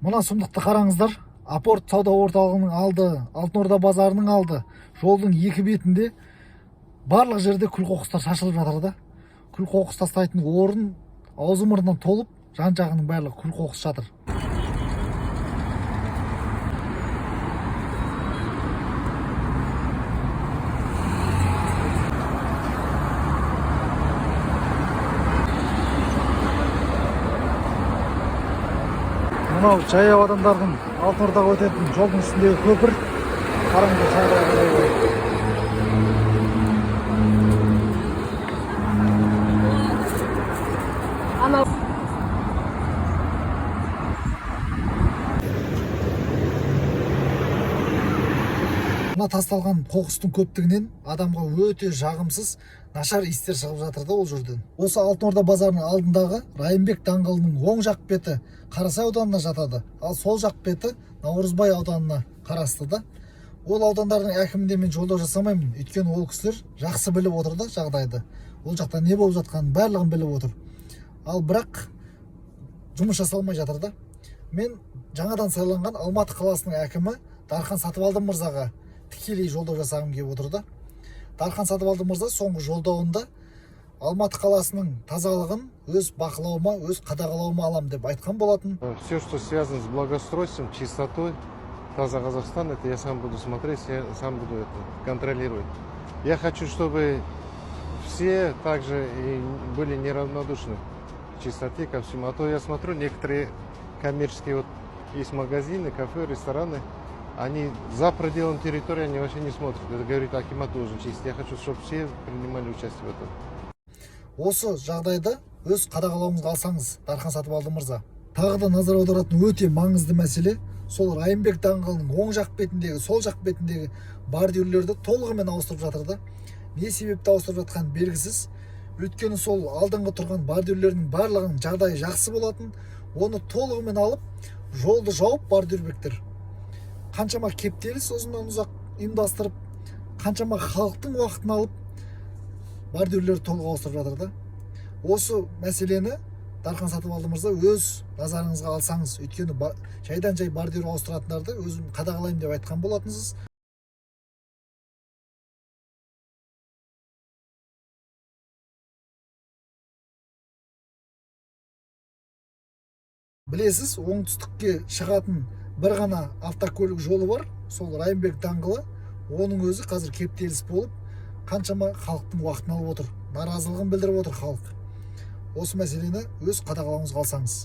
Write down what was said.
Мына сұмдықты қараңыздар. Апорт сауда орталығының алды, Алтын Орда базарының алды, жолдың екі бетінде барлық жерде күл қоқыстар шашылып жатыр да. Күл қоқыс тастайтын орын аузы мұрнынан толып, жан жағының барлығы күл қоқыс жатыр. Мынау жаяу адамдардың Алтын Ордаға өтетін жолдың үстіндегі көпір. Қараңдар, жағдайы қалай болып. Анау. Мына тасталған қоқыстың көптігінен адамға өте жағымсыз нашар иістер шығып жатыр да ол жерден. Осы Алтын Орда базарының алдындағы Райымбек даңғылының оң жақ беті Қарасай ауданына жатады, ал сол жақ беті Наурызбай ауданына қарасты да. Ол аудандардың әкіміне мен жолдау жасамаймын, өйткені ол кісілер жақсы біліп отыр да жағдайды, ол жақта не болып жатқанын барлығын біліп отыр. Ал бірақ жұмыс жасалмай жатыр да. Мен жаңадан сайланған Алматы қаласының әкімі Дархан Сатыбалды мырзаға тікелей жолдау жасағым келіп отыр да. Дархан Сатыбалды мырза соңғы жолдауында Алматы қаласының тазалығын өз бақылауыма, өз қадағалауыма алам деп айтқан болатын. Все, что связано с благоустройством, чистотой, Таза Казахстан, это я сам буду смотреть, я сам буду это контролировать. Я хочу, чтобы все также и были неравнодушны к чистоте, ко всему. А то я смотрю, некоторые коммерческие, вот есть магазины, кафе, рестораны, они за пределом территории, они вообще не смотрят. Это говорит, акимат должен чистить. Я хочу, чтобы все принимали участие в этом. Осы жағдайды өз қадағалауыңызға алсаңыз, Дархан Сатыбалды мырза. Тағы да назар аударатын өте маңызды мәселе: сол Райымбек даңғылының оң жақ бетіндегі, сол жақ бетіндегі бордюрлерді толығымен ауыстырып жатыр да. Не себепті ауыстырып жатқаны белгісіз, өйткені сол алдыңғы тұрған бордюрлердің барлығының жағдайы жақсы болатын. Оны толығымен алып, жолды жауып, бордюрбектер қаншама кептеліс ұзыннан ұзақ ұйымдастырып, қаншама халықтың уақытын алып, бордюрлерді толық ауыстырып жатыр да. Осы мәселені, Дархан Сатыбалды мырза, өз назарыңызға алсаңыз, өйткені жайдан жай бордюр ауыстыратындарды өзім қадағалаймын деп айтқан болатынсыз. Білесіз, оңтүстікке шығатын бір ғана автокөлік жолы бар, сол Райымбек даңғылы. Оның өзі қазір кептеліс болып, қаншама халықтың уақытын алып отыр, наразылығын білдіріп отыр халық. Осы мәселені өз қадағалауыңызға алсаңыз.